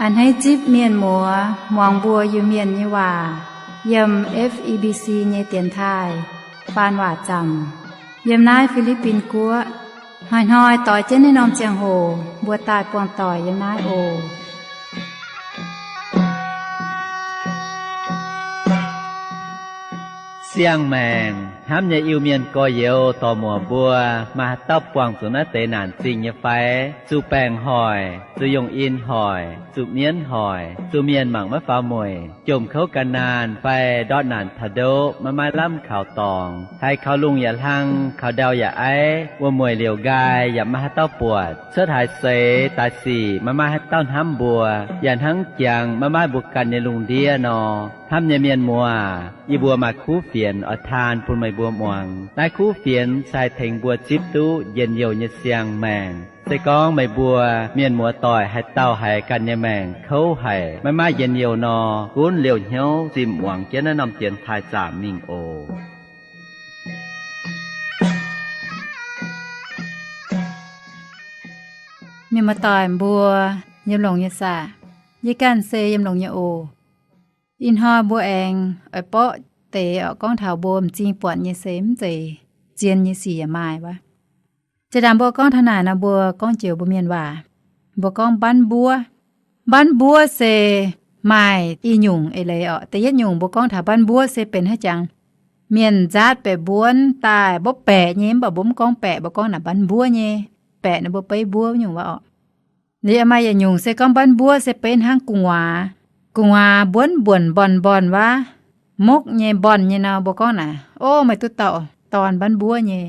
A'hneiv zipv mienh muoz muangx mbuo Iu-Mienh nyei waac yiem F E B C nyei dienx taaih faan waac zaamc yiem naaiv Fi^li^bin Guoqv. Hnoi-hnoi doix jienv naaiv norm ziangh hoc mbuo daaih buangh doic yiem naaiv oc. Siang-maengc hnamv nyei Iu-Mienh gorx-youz dorc-muoc mbuo, maaih haaix dauh buangh zuqc naaiv deix naanc zingh nyei fai? Zuqc baengc hoic, zuqc yungh in hoic, zuqc mienv hoic, zuqc mienh mangc maiv faaux mueic, jomc kouv gan naanh fai ndortv naanc taux ndoqv maiv maaih lamh kaux dorngx, haiz kaux lungh yaac hlang, kaux ndau yaac aiv, wuom-mueic liouc nqaai yaac maiv maaih haaix dauh buatc, cuotv haaix seix daaih sic maiv maaih haaix dauh hnamv mbuo, yaac hnangv jangx maiv maaih mbuo ganh nyei lungh ndiev nor. Hnamv nyei mienh muoz, yie mbuo maaih kuv fienx oix taan bun meih mbuo muangx. Naaiv kuv fienx se haih tengx mbuo zipv duqv njien-youh nyei siang-maengc. Se gorngv meih mbuo mienh muoz-doic haaix dauh haiz ganh nyei maengc kouv haic, maiv maaih njien-youh nor, gunv liouh hnyouv zimh muangx jienv naaiv norm dienx taaih zaamc mingh oc. Mienh muoz-doic mbuo, yiem longx nyei saah? Yie ganh se yiem longx nyei oc. Ih hnoi mbuo aengx oix borqv deix oc, gorngv taux mbuo m'zing buatc nyei se mv zeiz zien nyei sic yaac maaih wuov. Jiex ndaangc mbuo gorngv taux naaic nor, mbuo gorngv joux mbuo mienh waac, mbuo gorngv mbanv mbuov. Mbanv mbuov se maaih i nyungc eix leiz oc. Da'yietv nyungc mbuo gorngv taux mbanv mbuov se benx haaix jangx, mienh nzaatv baeqc mbuonv daaih mbopv baeqc nyei, mv baac mbuo mv gorngv baeqc, mbuo gorngv naaic mbanv mbuov nyei. Baeqc naaic mbuo beiv mbuov nyungc wuov oc. Liuz maaih yietc nyungc se gorngv mbanv mbuov se beiv hnangv gu'nguaaz. Gu'nguaaz mbuonv mbuonc mbornh mbornh wuov, mokv nyei mbornh nyei nor, mbuo gorngv naaic, ov, meih duqv dauh dorn mbanv mbuov nyei,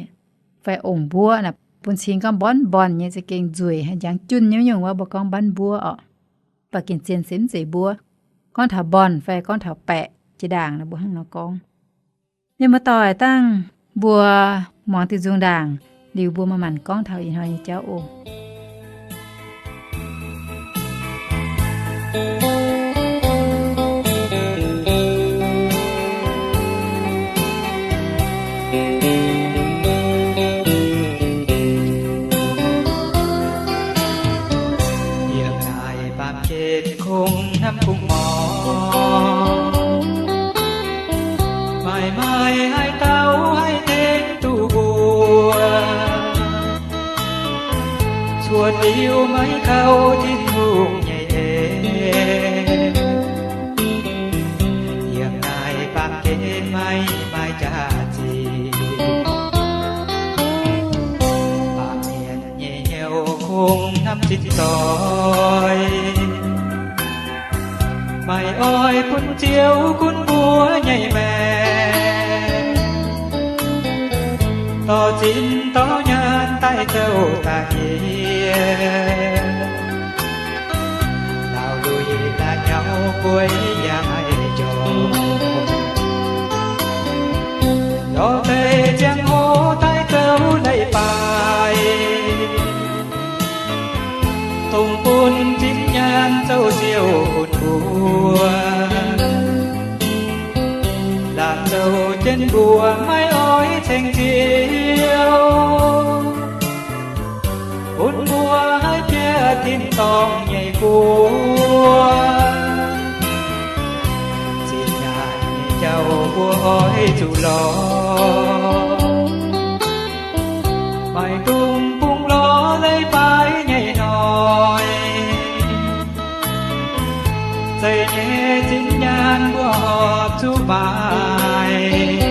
fai ongx mbuov naaic, bun cing gorngv mbornh mbornh nyei, za'gengh nzueic haaix jangx junh nyei nyungc wuov, mbuo gorngv mbanv mbuov oc. Mv baac gengh zien se mv zeiz mbuov. Gorngv taux mbornh fai gorngv taux baeqc jiex ndaangc nor, mbuo hnangv nor gorngv. Mienh muoz-doic, dangh mbuo muangx diuh nzung ndaangc liuz, mbuo maaih maanc gorngv taux ih hnoi nyei jauv oc. Yiem naaic baamh gen kungx hnamv kungx morz, maaih maaih haaix dauh haih tengx duqv mbuo, cuotv liuz maiv kaux Tin-Hungh nyei en. Yiem naaic baamh gen maiv maaih jaax-zinh, baamh mienh nyei hnyouv kungx hnamv zinh doix, maaih oix bun Ziouv gunv mbuo nyei maengc, dorh zinh dorh nyaanh daaih zouv daaih yie, laauh luic la'nyauv guei yaac maiv njormh, lorz deix ziangh hoc daaih zouv leiz-baaix, dongh bun zinh nyaanh zouv Ziouv gunv mbuo, laanh zouv jienv mbuo maiv oix ceng Ziouv, bun mbuo haih bieqc tin-dorngh nyei guoqv. Zinh nyaanh nyei jauv mbuo oix zuqc lorz, maaih dungx bungx lorz leiz-baaix nyei hnoi, zeiz nyei zinh nyaanh mbuo horpc zuqc maaih,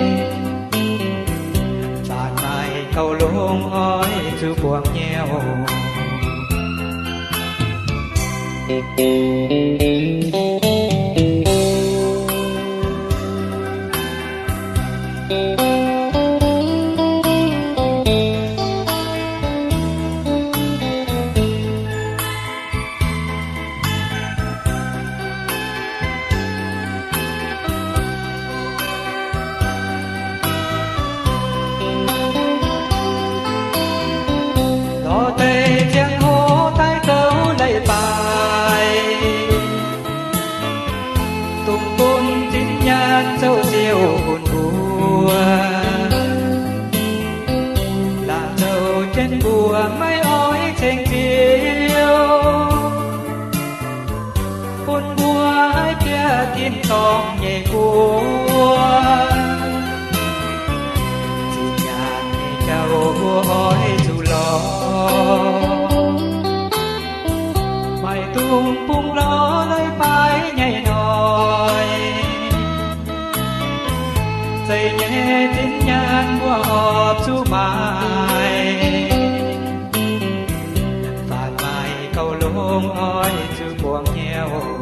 zanc maaih gauh longx oix zuqc buangh nyei oc. Lorz deix ziangh hoc daaih zouv leiz-baaix, dongh bun zinh nyaanh zouv Ziouv gunv mbuo, laanh zouv jienv mbuo maiv oix ceng Ziouv, Tin-dorngh nyei guoqv, zuqc nyanc nyei jauv mbuo oix zuqc lorz. Maaih dungz bungx lorz leiz-baaix nyei hnoi, zeiz nyei zinh nyaanh mbuo horpc zuqc maaiz. Faatv maaih gauh longx oix zuqc buangh hnyouv.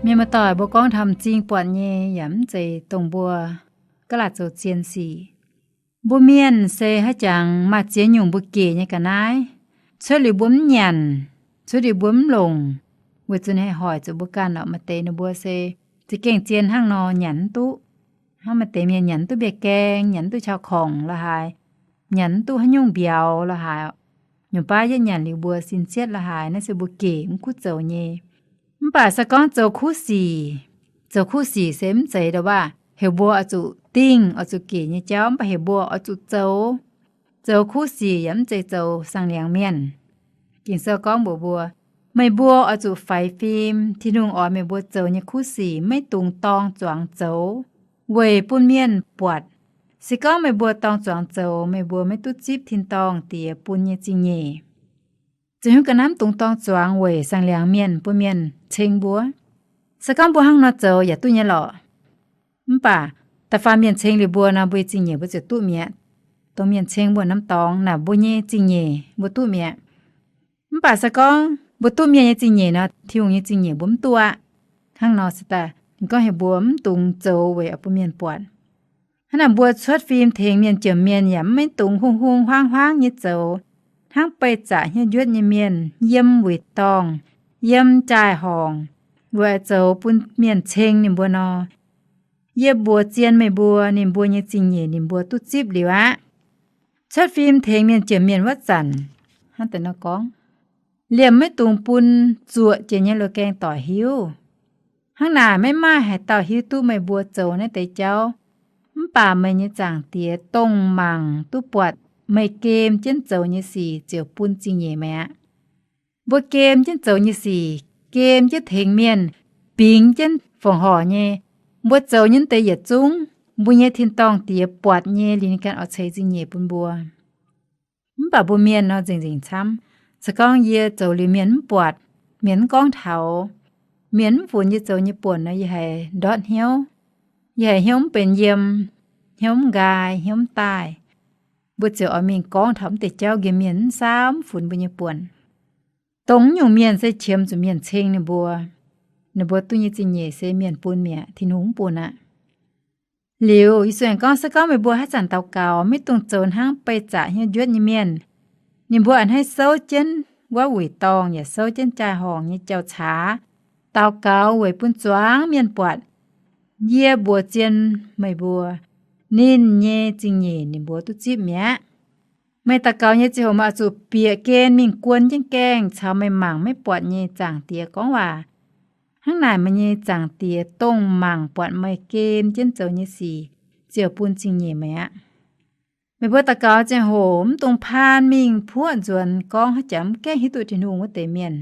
Mienh muoz-doic, mbuo gorngv taux m'zing buatc nyei yaac mv zeiz dongh mbuo ga'laatc zoux zien sic. Mbuo mienh se haaix jangx maaih ziex nyungc mbuo gec nyei ga'naaiv. Cuotv liuz mbuo mv nyanc, cuotv liuz mbuo mv longc, weic zuqc ninh haih hoic zuqc mbuo ganh orqc. Maaih deix ninh mbuo se za'gengh zien hnangv nor nyanc mv duqv. Hnangv maaih deix mienh nyanc mv duqv mbiauz gaeng, nyanc mv duqv qauv korngc la'haaix, nyanc mv duqv haaix nyungc mbiauz la'haaix, nyungc baav yietv nyanc liuz mbuo sin sietv la'haaix, naaiv se mbuo gec mv kuv zoux nyei. Mv baac se gorngv zoux kuv sic, zoux kuv sic se mv zeiz dongh waac heuc mbuo oix zuqc dingh oix zuqc gec nyei jauv, mv baac heuc mbuo oix zuqc zoux. Zoux kuv sic yaac mv zeiz zoux saang-liangx mienh. Ging-Sou gorngv mbuox mbuo, meih mbuo oix zuqc faix fim. Tin-Hungh oix meih mbuo zoux nyei kuv sic maiv dungx dorng zuangx zoux weic bun mienh buatc. Se gorngv meih mbuo dorng zuangx zoux, meih mbuo maiv duqv zipv tin-dorngh Diex bun nyei zingh nyeic. Za'hungh ga'naaiv mv dungx dorng zuangx weic saang-liangx mienh bun mienh ceng mbuo. Se gorngv mbuo hnangv nor zoux yaac duqv nyei lorqc. Mv baac da'faanh mienh ceng liuz mbuo nor, mbuo nyei zingh nyeic mbuo ziouc duqv mi'aqv. Dongh mienh ceng mbuo norm dorngx naaic, mbuo nyei zingh nyeic mbuo duqv mi'aqv. Mv baac se gorngv mbuo duqv mienh nyei zingh nyeic nor, Tin-Hungh nyei zingh nyeic mbuo mv duqv aqv. Hnangv nor se daaih ninh gorngv heuc mbuo mv dungx zoux weic oix bun mienh buatc. Hnangv naaic mbuo cuotv fim tengx mienh jomc mienh yaac mv maiv dungx hungh hungh huaang huaang nyei zoux hnangv beih zaqc hnyouv njuotv nyei mienh yiem wuic dorngh, yiem jaai-horngc, weic oix zoux bun mienh ceng ninh mbuo nor. Yie mbuox zien meih mbuo, ninh mbuo nyei zingh nyeic ninh mbuo duqv zipv liuz aqv. Cuotv fim tengx mienh jomc mienh wuov zanc, hnangv deix nor gorngv, liemh maiv dungx bun zuoqc jiex nyei loz-gaeng doic hiuv. Hnangv naaic maiv maaih haaix dauh hiuv duqv meih mbuo zoux naaiv deix jauv. Mv baac meih nyei Zaangc Diex, dongh mangc duqv buatc meih gem jienv zoux nyei sic, ziouc bun zingh nyeic meih aqv. Mbuo gem jienv zoux nyei sic, gem jienv tengx mienh, bingx jienv fongc horc nyei, mbuo zoux nyei deix yietc zungv, mbuo nyei tin-dorngh Diex buatc nyei liuz ninh ganh oix ceix zingh nyeic bun mbuo. Mv baac mbuo mienh nor nzengc nzengc camv. Se gorngv yie zoux liuz mienh mv buatc, mienh mv gorngv taux, mienh mv funx yie zoux nyei buonc nor, yie haiz ndortv hnyouv. Yie haiz hnyouv mv benx yiem, hnyouv mv nqaai, hnyouv mv daaih. Mbuo ziouc oix mingh gorngv taux mv deix jauv nqemh mienh mv saauv mv funx mbuo nyei buonc. Dongh nyungc mienh se qiemx zuqc mienh ceng ninh mbuo. Ninh mbuo duqv nyei zingh nyeic se mienh bun mi'aqv, Tin-Hungh mv bun aqv. Liuz Yesu aengx gorngv, se gorngv meih mbuo haaix zanc daux gaux maiv dungx zoux hnangv beih zaqc hnyouv njuotv nyei mienh. Ninh mbuo a'hneiv souv jienv wuov wuic dorngh yaac souv jienv jaai-horngc nyei jauv-caax, daux gaux weic bun zuangx mienh buatc. Yie mbuox zien meih mbuo, ninh nyei zingh nyeic ninh mbuo duqv zipv mi'aqv. Meih daux gaux nyei ziangh hoc meih oix zuqc bieqc gen mingh guon jienv gaengh caux meih mangc maiv buatc nyei Zaangc Diex gorngv waac. Hnangv naaic meih nyei Zaangc Diex, dongh mangc buatc meih gem jienv zoux nyei sic, ziouc bun zingh nyeic meih aqv. Meih mbuo daux gaux ziangh hoc mv dungx paan mingh puoqv nzuonx gorngv haaix jangx mv gaengh hiuv duqv Tin-Hungh wuov deix mienh.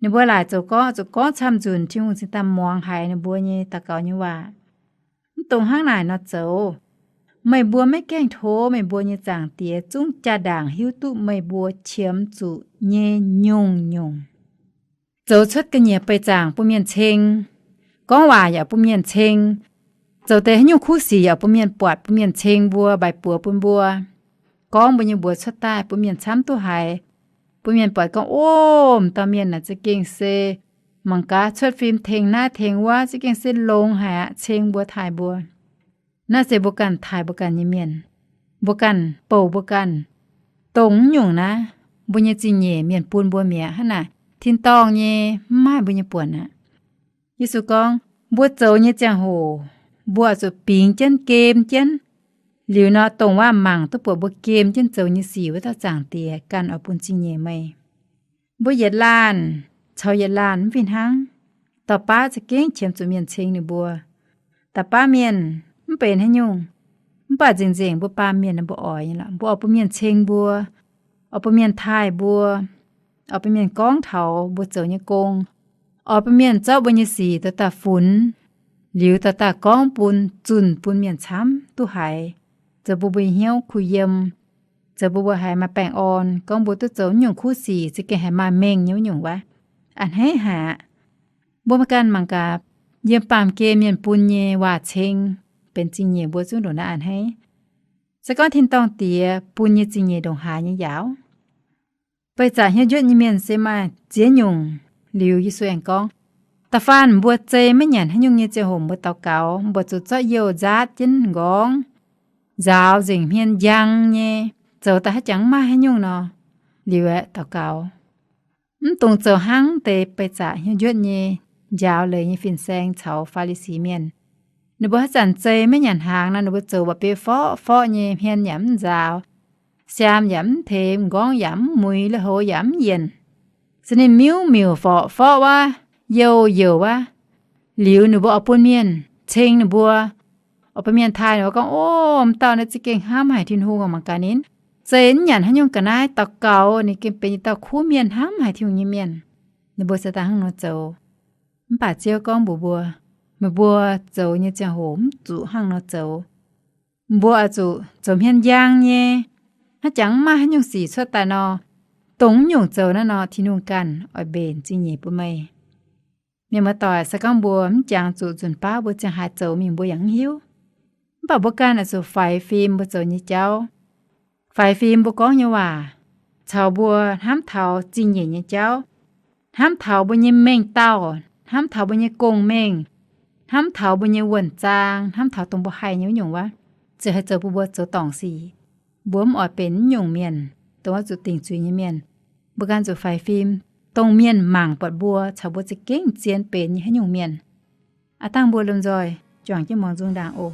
Ninh mbuo laaic zoux gorngv zuqc gorngv camv nzunc, Tin-Hungh cingx daaih muangx haiz ninh mbuo nyei daux gaux nyei waac. Mv dungx hnangv naaic nor zoux. Meih mbuo maiv gaengh tov meih mbuo nyei Zaangc Diex zungv jaa-ndaangc hiuv duqv meih mbuo qiemx zuqc nyei nyungc-nyungc. Zoux cuotv ga'nyiec beih zaangc bun mienh ceng, gorngv waac yaac bun mienh ceng, zoux deix haaix nyungc kuv sic yaac bun mienh buatc, bun mienh ceng mbuo, mbaix buoz bun mbuo, gorngv mbuo nyei mbuox cuotv daaih bun mienh camv duqv haiz, bun mienh buatc gorngv, o, m'dauh mienh naaic za'gengh se mangc gaax cuotv fim tengx naaiv tengx wuov, za'gengh se longx haic aqv, ceng mbuo taaih mbuo. Naaiv se mbuo ganh taaih mbuo ganh nyei mienh, mbuo ganh bouh mbuo ganh. Dongh mv nyungc naaiv, mbuo nyei zingh nyeic mienh bun mbuo mi'aqv. Hnangv naaic, tin-dorngh nyei mv maaih mbuo nyei buonc aqv. Yesu gorngv, Mbuo zoux nyei ziangh hoc, mbuo oix zuqc bingx jienv, gem jienv. Liuz nor, dongh waac mangc duqv buatc mbuo gem jienv zoux nyei sic wuov dauh Zaangc Diex ganh oix bun zingh nyeic meih. Mbuo yietc laanh caux yietc laanh mv fih hnangv. Dauh baav za'gengh qiemx zuqc mienh ceng ninh mbuo. Dauh baav mienh mv benx haaix nyungc, mv baac nzengc-nzengc mbuo baamh mienh mbuo oix nyei lorqc, mbuo oix bun mienh ceng mbuo, oix bun mienh taaih mbuo, oix bun mienh gorngv taux mbuo zoux nyei gong, oix bun mienh zorqv mbuo nyei sic daaih daaih funx, liuz daaih daaih gorngv bun, zunh bun mienh camv duqv haiz, zoux bun mbuo hnyouv kuh yiem, zoux bun mbuo haiz maaih baengh orn, gorngv mbuo duqv zoux nyungc kuv sic za'gengh haiz maaih mengh nyei wuov nyungc wuov. A'hneiv haic aqv. Mbuo maiv ganh mangc gaax, yiem baamh gen mienh bun nyei waac-ceng benx zingh nyeic mbuo zungv ndongc naaiv a'hneiv. Se gorngv tin-dorngh Diex bun nyei zingh nyeic ndongc haaix nyei yaauv. Beih zaqc hnyouv njuotv nyei mienh se maaih ziex nyungc. Liuz Yesu aengx gorngv, da'faanh mbuo zei maiv nyanc haaix nyungc nyei ziangh hoc mbuo daux gaux, mbuo zuqc zorqv youh nzaatv jienv m'nqorngv, nzaaux nzengc hmien njang nyei, zoux daaih haaix jangx maiv maaih haaix nyungc nor, liuz aeqv, daux gaux. Mv dungx zoux hnangv deix beih zaqc hnyouv njuotv nyei, njaaux leiz nyei fin-saeng caux Faa^li^si Mienh. Ninh mbuo haaix zanc zei maiv nyanc hnaangx nor, ninh mbuo zoux mba'biei forqv forqv nyei, hmien yaac mv nzaaux, siaam yaac mv teix, m'nqorngv yaac mv muix, lui-houx yaac mv yienc. Se ninh miuv-miuc forqv forqv wuov, youh youc wuov. Liuz ninh mbuo oix bun mienh ceng ninh mbuo, oix bun mienh taaih ninh mbuo gorngv, O, m'dauh naaiv za'gengh hnamv haic Tin-Hungh, mangc gaax ninh zei mv nyanc haaix nyungc ga'naaiv, daux gaux ninh gengh benx yietc dauh kuv mienh, hnamv haic Tin-Hungh nyei mienh. Ninh mbuo se daaih hnangv nor zoux. Mv baac Ziouv gorngv mbuox mbuo, meih mbuo zoux nyei ziangh hoc mv zuqc hnangv nor zoux. Mbuo oix zuqc zoux hmien njang nyei. Haaix jangx mv maaih haaix nyungc sic cuotv daaih nor, dongh mv nyungc zoux naaiv nor, Tin-Hungh ganh oix mbenc zingh nyeic bun meih. Mienh muoz-doic, se gorngv mbuo mv jangx zuqc nzunc baav mbuo ziangh haaix zoux mingh mbuo yaac mv hiuv. Mv baac mbuo ganh oix zuqc faix fim mbuo zoux nyei jauv, faix fim mbuo gorngv nyei waac, caux mbuo hnamv taux zingh nyeic nyei jauv, hnamv taux mbuo nyei mengh dauh, hnamv taux mbuo nyei gong-mengh, hnamv taux mbuo nyei wuonh zaang, hnamv taux dongh mbuo haih nyei wuov nyungc wuov, ziouc haih zoux bun mbuo zoux dorngc sic. Mbuo mv oix benx wuov nyungc mienh, dongh oix zuqc dingc zuiz nyei mienh. Mbuo ganh zuqc faix fim, dongh mienh mangc buatc mbuo caux mbuo za'gengh zien benx nyei haaix nyungc mienh. Aav dangh mbuo lomh nzoih juangc jienv muangx nzung ndaangc oc.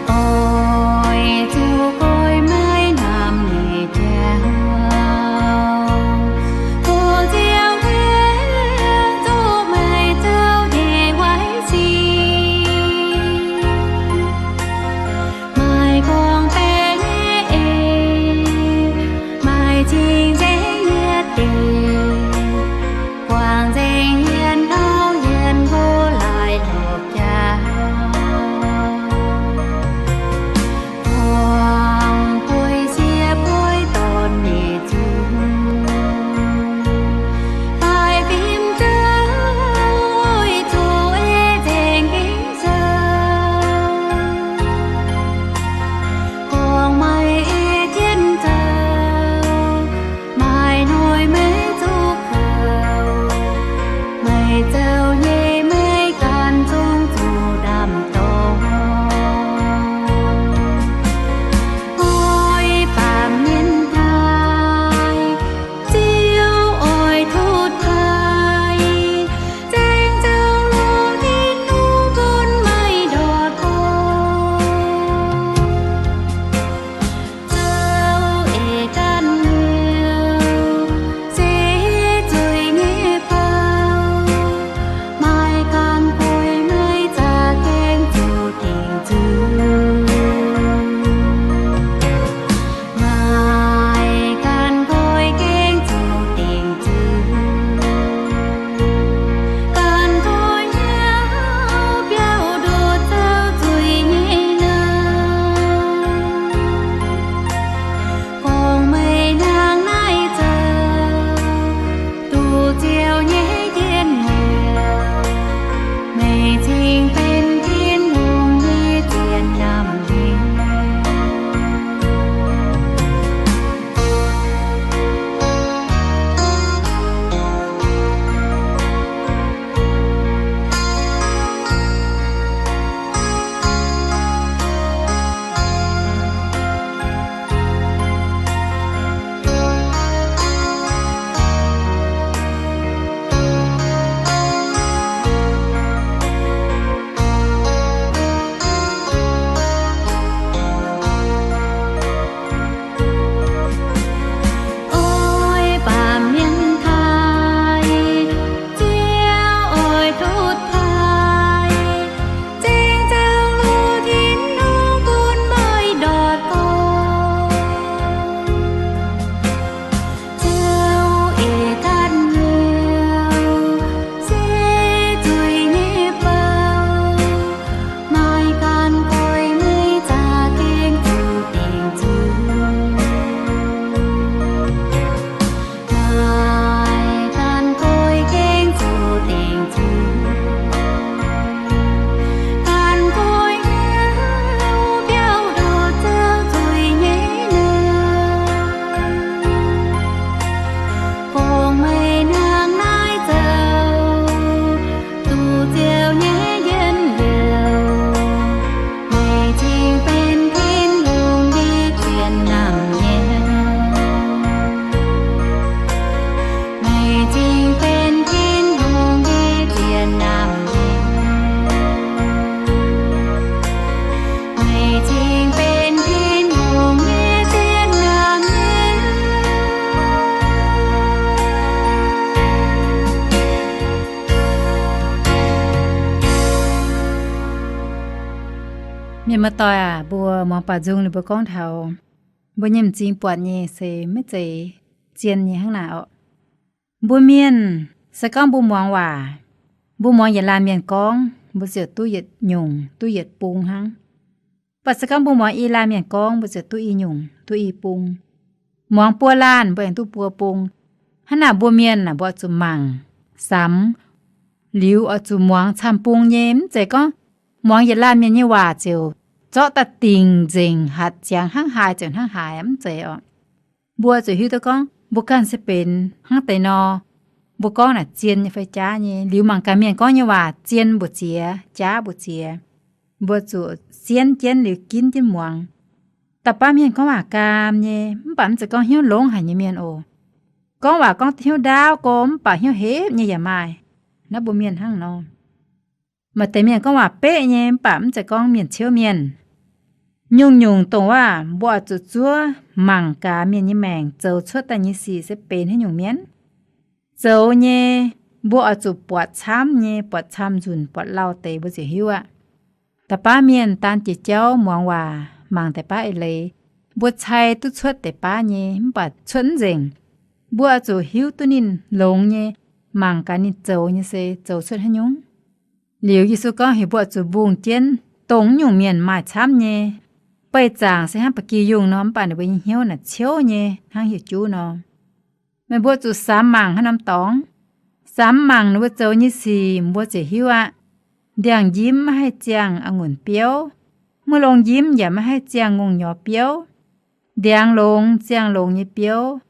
Oix zuqc goiv maiv namx nyeic jauv, tov Ziouv Tin-Hungh zuqc meih zoux nyei waaic sic. Maaih gorngv-baeqc nyei eix, maaih cing-nzengc nyei deic, guangc nzengc hmien auv hmien nqox laaix lorz jaax. Buangh bueix siev bueix dorn nyei zungv, faix fim zouv zuqc ei nzengc gengh sou, gorngv meih ei jienv zoux. Doic aac, mbuo muangx baaux nzung ninh mbuo gorngv taux mbuo nyei m'zing buatc nyei se maiv zeiz zien nyei hnangv naaic orqc. Mbuo mienh se gorngv mbuo muangx waac, mbuo muangx yietc laanh mienh gorngv, mbuo ziouc duqv yietc nyungc, duqv yietc bung hnangv. Mv baac se gorngv mbuo muangx i laanh mienh gorngv, mbuo ziouc duqv i nyungc, duqv i bung. Muangx buo laanh, mbuo aengx duqv buo bung. Hnangv naaic mbuo mienh aah, mbuo oix zuqc mangc, samx, liuz oix zuqc muangx camv-bung nyei. Mv zeiz gorngv muangx yietc laanh mienh nyei waac ziouc zorqv daaih dingc nzengc, hatc ziangx hnangv haaix ziouc hnangv haaix, mv zeiz orqc. Mbuo zuqc hiuv duqv gorngv mbuo ganh se benx hnangv deix nor, mbuo gorngv naaic zien nyei fai jaav nyei. Liuz mangc gaax mienh gorngv nyei waac zien mbu'ziex, jaav mbu'ziex, mbuo zuqc sienv jienv liuz ginv jienv muangx. Da'faanh mienh gorngv waac gaam nyei, mv baac mv zeiz gorngv hnyouv longx haic nyei mienh oc. Gorngv waac gorngv hnyouv ndaauv go, mv baac hnyouv hepv nyei yaac maaih. Naaiv mbuo mienh hnangv nor. Maaih deix mienh gorngv waac beqv nyei, mv baac mv zeiz gorngv mienh ciouv mienh. Nyungc-nyungc dongh waac mbuo oix zuqc zuov mangc gaax mienh nyei maengc zoux cuotv daaih nyei sic se benx haaix nyungc mienh. Zoux nyei, mbuo oix zuqc buatc camv nyei, buatc camv nzunc, buatc lauh deix mbuo ziouc hiuv aqv. Da'faanh mienh daan jiex jauv muangx waac, mangc deix baav eix leiz, mbuo cai duqv cuotv deix baav nyei, mv baac cuotv mv nzengc. Mbuo oix zuqc hiuv duqv ninh longx nyei, mangc gaax ninh zoux nyei se zoux cuotv haaix nyungc. Liuz Yesu gorngv heuc mbuo oix zuqc mbungh jienv dongh nyungc mienh maaih camv nyei. Beih zaangc se hnangv ba'gi yungh nor, mv baac ninh mbuo nyei hnyouv naaic ciouv nyei hnangv hieh juv nor. Meih mbuo zuqc samx mangc haaix norm dorngx. Samx mangc ninh mbuo zoux nyei sic, mbuo ziouc hiuv aqv. Ndiangx-njimv maiv haih ziangh a'ngunc biouv. Meuv longx-njimv yaac maiv haih ziangh ngongh nyorx biouv. Ndiangx longx ziangh longx nyei biouv.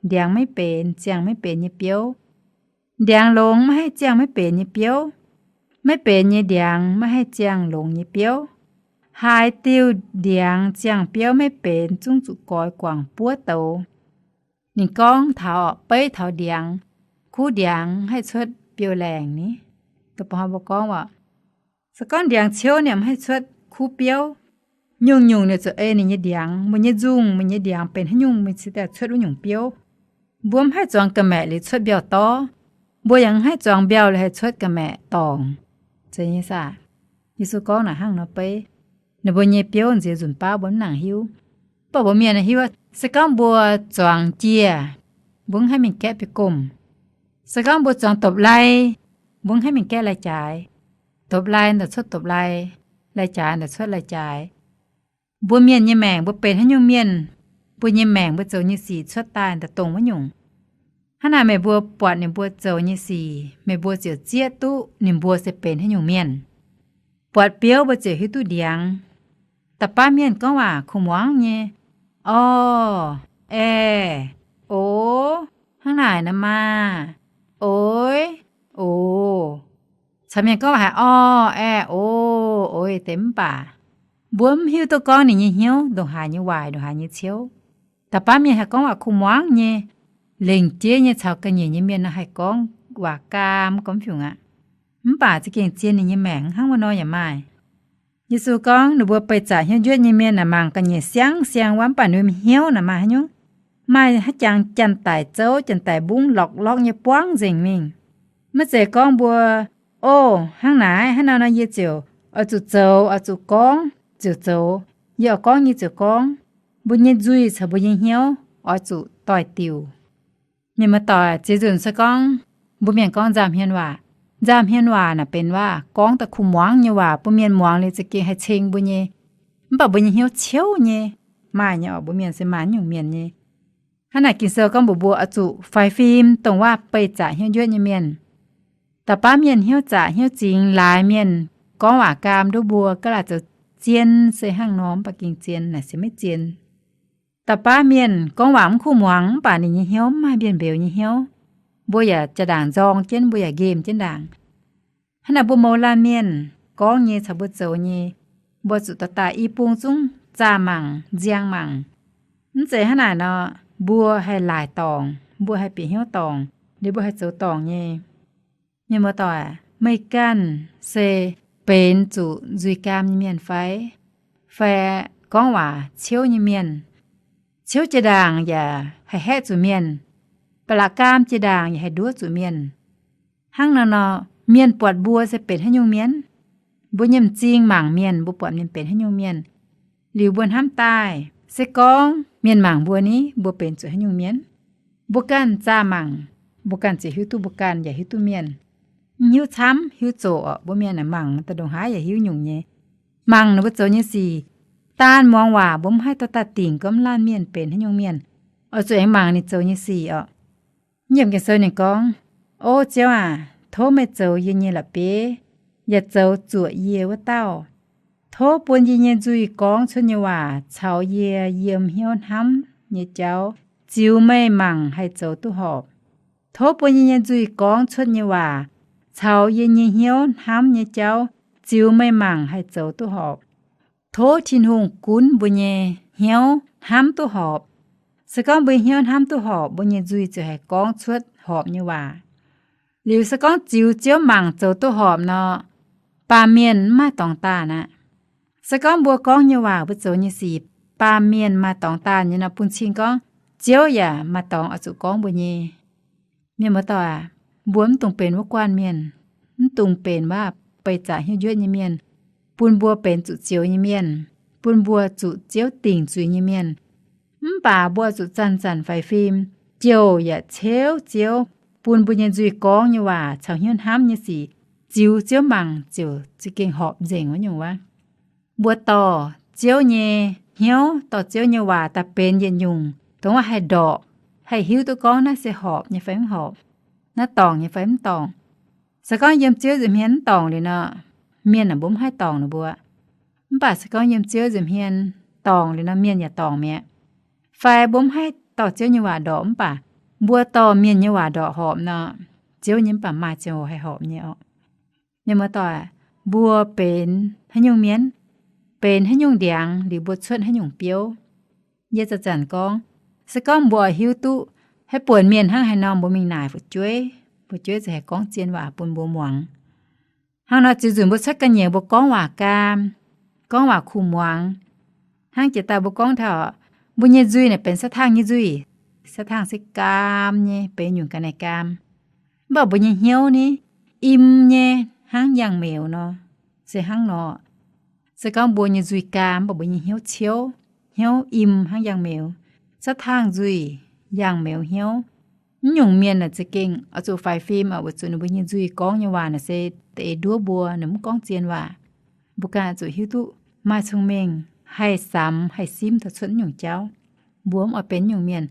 Ndiangx maiv benx ziangh maiv benx nyei biouv. Ndiangx longx maiv haih ziangh maiv benx nyei biouv. Maiv benx nyei ndiangx maiv haih ziangh longx nyei biouv. Haaix diuh ndiangx ziangh biouv maiv benx zungv zuqc goix guangc buov douz. Ninh gorngv taux beiv taux ndiangx, kuv ndiangx haih cuotv biouv laengc ni. Da'faanh mbuo gorngv aac, se gorngv ndiangx ciouv ninh maiv haih cuotv kuv biouv. Nyungc-nyungc ninh zuqc ei ninh nyei ndiangx, meih nyei nzungh, meih nyei ndiangx benx haaix nyungc, meih cingx daaih cuotv wuov nyungc biouv. Mbuo mv haih zuangx ga'maeqc liuz cuotv mbiauh dorv. Mbuo yaac mv haih zuangx mbiauh liuz haih cuotv ga'maeqc dorngc. Zeiz nyei saah? Yesu gorngv naaic hnangv nor beiv. Ninh mbuo nyei biouv nziex nzunc baav mbuo mv nangc hiuv. Mv baac mbuo mienh hiuv, se gorngv mbuo zuangx jiex, mbuo mv haih mingh gaeqv biaa gomh. Se gorngv mbuo zuangx dopc lai, mbuo mv haih mingh gaeqv lai-jaaix. Dopc lai daaih cuotv dopc lai, lai-jaaix daaih cuotv lai-jaaix. Mbuo mienh nyei maengc mbuo benx haaix nyungc mienh, mbuo nyei maengc mbuo zoux nyei sic cuotv daaih daaih dongh wuov nyungc. Hnangv naaic meih mbuo buatc ninh mbuo zoux nyei sic, meih mbuo ziouc zieqv duqv ninh mbuo se benx haaix nyungc mienh. Buatc biouv mbuo ziouc hiuv duqv ndiangx. Da'faanh mienh gorngv waac kuh muangv nyei, orv, aeh, o, hnangv naaic nor maah, oix, o. Caux mienh gorngv waac haiz orv, aeh, o, oix deix mv baac mbuo mv hiuv duqv gorngv ninh nyei hnyouv ndongc haaix nyei waaic, ndongc haaix nyei ciouv. Da'faanh mienh haih gorngv waac kuh muangv nyei, lengc jeiv nyei caux ga'nyiec nyei mienh nor haih gorngv waac gaam gormx fiungc aqv. Mv baac za'gengh zien ninh nyei maengc hnangv wuov nor yaac maaih. Yesu gorngv ninh mbuo beih zaqc hnyouv njuotv nyei mienh naaic mangc ga'nyiec siang-siang wuov, mv baac ninh mbuo hnyouv naaic maaih haaix nyungc? Maaih haaix jangx janx-daic zouv, janx-daic mbungv lorqc-lorqc nyei buangv nzengc mingh. Maiv zeiz gorngv mbuo, o, hnangv naaiv, hnangv nor nor yie ziouc oix zuqc zoux, oix zuqc gorngv ziouc zoux, yie oix gorngv nyei ziouc gorngv. Mbuo nyei nzuih caux mbuo nyei hnyouv oix zuqc doix-diuc. Mienh muoz-doic, ziex nzunc se gorngv mbuo mienh gorngv nzangc hmien waac. Nzangc hmien waac naaic benx waac gorngv daaih kuh muangv nyei waac, mbuo mienh muangx liuz za'gengh haih ceng mbuo nyei. Mv baac mbuo nyei hnyouv ciouv nyei. Maaih nyei oc, mbuo mienh se maaih nyungc mienh nyei. Hnangv naaic Ging-Sou gorngv mbuox mbuo oix zuqc faix fim dongh waac beih zaqc hnyouv njuotv nyei mienh. Da'faanh mienh hnyouv zaqc hnyouv zingx laaix mienh gorngv waac gaam nduov mbuo, ga'laaic zoux zien se hnangv nor, mv baac gengh zien naaic se maiv zien. Da'faanh mienh gorngv waac mv kuh muangx, mv baac ninh nyei hnyouv mv maaih mbienv mbeux nyei hnyouv. Mbuo yaac jaa-ndaangc nzorng jienv, mbuo yaac nqemh jienv ndaangc. Hnangv naaic mbuo mouz laanh mienh gorngv nyei caux mbuo zoux nyei, mbuo zuqc dorh daaih i bung zungv zaah mangc, nziang mangc. Mv zeiz hnangv naaic nor, mbuo haih laaic dorngc, mbuo haih bieqc hnyouv dorngc, liuz mbuo haih zoux dorngc nyei. Mienh muoz-doic, meih ganh se benx zuqc nzuih gaam nyei mienh fai? Fai gorngv waac ciouv nyei mienh? Ciouv jaa-ndaangc yaac haih haeqv zuqc mienh, ba'laqc gaam jaa-ndaangc yaac haih nduov zuqc mienh. Hnangv naaiv nor, mienh buatc mbuo se benx haaix nyungc mienh? Mbuo nyei m'zing mangc mienh, mbuo buatc mienh benx haaix nyungc mienh. Liuz mbuo hnamv daaih, se gorngv mienh mangc mbuo ni, mbuo benx zuqc haaix nyungc mienh? Mbuo ganh zaah mangc, mbuo ganh ziouc hiuv duqv mbuo ganh yaac hiuv duqv mienh. Mv hiuv camv, hiuv zoqc orqc. Mbuo mienh aah, mangc daaih ndongc haaix yaac hiuv nyungc nyei. Mangc ninh mbuo zoux nyei sic, daan muangx waac mbuo mv haih dorh daaih dingc gorngv laanh mienh benx haaix nyungc mienh. Oix zuqc aengx mangc ninh zoux nyei sic orqc. Yiem Ging-Sou ninh gorngv, O Ziouv aac, tov meih zoux yie nyei la'bieiv, yaac zoux zuoqc yie wuov dauh. Tov bun yie nyei nzuih gorngv cuotv nyei waac caux yie yiem hnyouv hnamv nyei jauv ziux meih mangc haih zoux duqv horpc. Tov bun yie nyei nzuih gorngv cuotv nyei waac caux yie nyei hnyouv hnamv nyei jauv ziux meih mangc haih zoux duqv horpc. Tov Tin-Hungh gunv mbuo nyei hnyouv hnamv duqv horpc. Se gorngv mbuo hnyouv hnamv duqv horpc, mbuo nyei nzuih ziouc haih gorngv cuotv horpc nyei waac. Liuz se gorngv ziux Ziouv mangc zoux duqv horpc nor, baamh mienh mv maaih dorngx daanh aqv. Se gorngv mbuo gorngv nyei waac, mbuo zoux nyei sic, baamh mienh maaih dorngx daanh nyei nor, bun cing gorngv Ziouv yaac maaih dorngx oix zuqc gorngv mbuo nyei. Mienh muoz-doic aac, mbuo mv dungx benx wuov guanh mienh, mv dungx benx waac beih zaqc hnyouv njuotv nyei mienh, bun mbuo benx zuqc zioux nyei mienh, bun mbuo zuqc Ziouv dingc zuiz nyei mienh. Mv baac mbuo zuqc zanc-zanc faix fim, jouh yaac ceuv Ziouv, bun mbuo nyei nzuih gorngv nyei waac caux hnyouv hnamv nyei sic ziux Ziouv mangc ziouc za'gengh horpc nzengc wuov nyungc waac. Mbuo dorh Ziouv nyei hnyouv, dorh Ziouv nyei waac daaih benx yietc nyungc dongh waac haih ndorqc, haih hiuv duqv gorngv naaiv se horpc nyei fai mv horpc, naaiv dorngc nyei fai mv dorngc. Se gorngv yiem Ziouv nza'hmien mv dorngc liuz nor, mienh aah, mbuo mv haih dorngc ninh mbuo. Mv baac se gorngv yiem Ziouv nza'hmien dorngc liuz nor, mienh yaac dorngc mi'aqv. Fai mbuo mv haih dorh Ziouv nyei waac ndorqc, mv baac mbuo dorh mienh nyei waac ndorqc horpc nor, Ziouv nyei mv baac maaih ziangh hoc haih horpc nyei orqc. Mienh muoz-doic, mbuo benx haaix nyungc mienh, benx haaix nyungc ndiangx liuz mbuo cuotv haaix nyungc biouv. Yie zanc-zanc gorngv, se gorngv mbuo oix hiuv duqv haaix buonc mienh hnangv haaix nor, mbuo mingh naaic fu'jueiv, fu'jueiv ziouc haih gorngv zien waac bun mbuo muangx. Hnangv nor ziux nzunc mbuo cuotv ga'nyiec mbuo gorngv waac gaam, gorngv waac kuh muangx. Hnangv jiex daaih mbuo gorngv taux, mbuo nyei nzuih naaic benx sav tangh nyei nzuih. Sav tangh se gaam nyei, benx nyungc ga'naaiv gaam. Mv baac mbuo nyei hnyouv ni, im nyei hnangv yangh meuz nor, se hnangv nor. Se gorngv mbuo nyei nzuih gaam, mv baac mbuo nyei hnyouv ciouv, hnyouv im hnangv yangh meuz, sav tangh nzuih, yangh meuz hnyouv. Mv nyungc mienh naaic za'gengh oix zuqc faix fim oc, weic zuqc ninh mbuo nyei nzuih gorngv nyei waac naaic se da'eix nduov mbuo, ninh mv gorngv zien waac. Mbuo ganh oix zuqc hiuv duqv maaih cong-mengh, haih samx haih simv taux cuotv mv nyungc jauv. Mbuo mv oix benx mv nyungc mienh.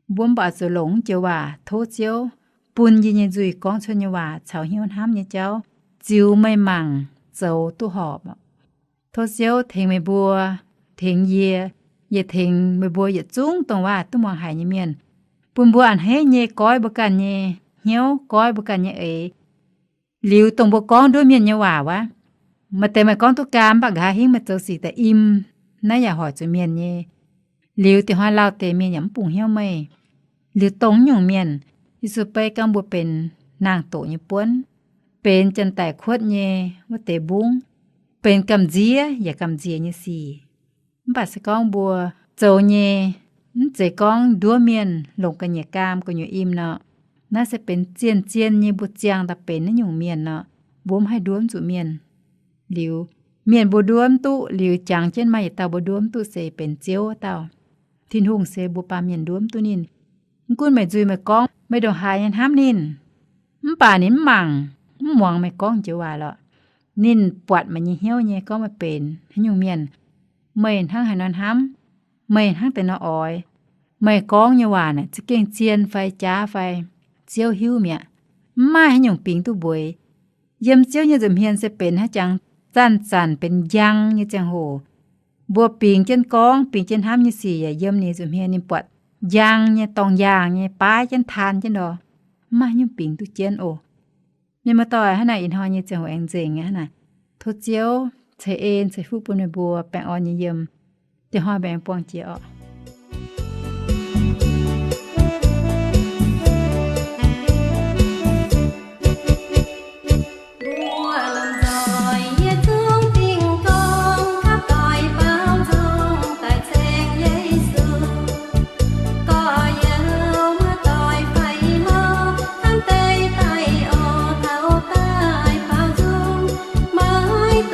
Mbuo mv baac oix zuqc longc joux waac tov Ziouv bun yie nyei nzuih gorngv cuotv nyei waac caux hnyouv hnamv nyei jauv ziux meih mangc zoux duqv horpc. Tov Ziouv tengx meih mbuo, tengx yie, yie tengx meih mbuo yietc zungv dongh waac duqv muangx haic nyei mienh, bun mbuo a'hneiv nyei goiv mbuo ganh nyei hnyouv, goiv mbuo ganh nyei eix. Liuz dongh mbuo gorngv nduov mienh nyei waac wuov, maaih deix meih gorngv duqv gaam, mv baac nqa'haav hingv meih zoux sic daaih im, naaiv yaac hoic zuqc mienh nyei. Liuz diuh hnoi lauh deix mienh yaac mv bungx hnyouv meih. Liuz dongh nyungc mienh, Yesu beiv gorngv mbuo benx naang-doqc nyei buonv, benx janx-daic kuotv nyei wuov deix mbungv, benx gamh nziex yaac gamh nziex nyei sic. Mv baac se gorngv mbuo zoux nyei mv zeiz gorngv nduov mienh, longc ga'nyiec gaam, gu'nyuoz im nor, naaiv se benx zien-zien nyei mbuo ziangh daaih benx naaiv nyungc mienh nor, mbuo mv haih nduov mv zuqc mienh. Liuz, mienh mbuo nduov mv duqv, liuz jangx jienv maaih yietc dauh mbuo nduov mv duqv se benx Ziouv wuov dauh. Tin-Hungh se mbuo baamh mienh nduov mv duqv ninh. Mv gunv meih nzuih meih gorngv meih ndongc haaix nyei hnamv ninh, mv baac ninh mv mangc, mv muangx meih gorngv joux waac lorqc. Ninh buatc meih nyei hnyouv nyei, gorngv meih benx haaix nyungc mienh, meih hnangv haaix nor hnamv, meih hnangv deix nor oix, meih gorngv nyei waac naaic za'gengh zien fai jaav fai, Ziouv hiuv mi'aqv. Mv maaih haaix nyungc bingx duqv mbueix. Yiem Ziouv nyei nza'hmien se benx haaix jangx zanc-zanc benx njang nyei ziangh hoc. Mbuo bingx jienv gorngv, bingx jienv hnamv nyei sic yaac yiem ninh nza'hmien, ninh buatc njang nyei, dorngh yaangh nyei, baaix jienv taan jienv ndor. Mv maaih haaix nyungc bingx duqv jienv oc. Mienh muoz-doic, hnangv naaic ih hnoi nyei ziangh hoc aengx nzengc aqv. Hnangv naaic, tov Ziouv ceix en ceix fuqv bun meih mbuo baengh orn nyei yiem. Dieh hnoi meih aengx buangh jiex orqc. Mbuo lomh nzoih yietc zungv dingh dongh kapv doic baaux nzung daaih ceng Yesu. Gorx-youz muoz-doic faix hnoi, hnamv deix daaih oix taux daaih baaux nzung, maiv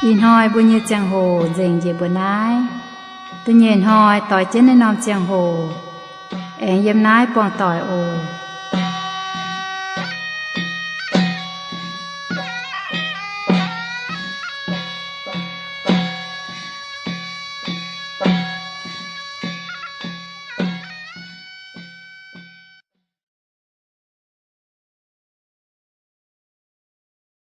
Ih hnoi mbuo nyei ziangh hoc nzengc njiec mbuo naaiv. Da'nyeic hnoi doix jienv naaiv norm ziangh hoc, aengx yiem naaiv buangh doic oc.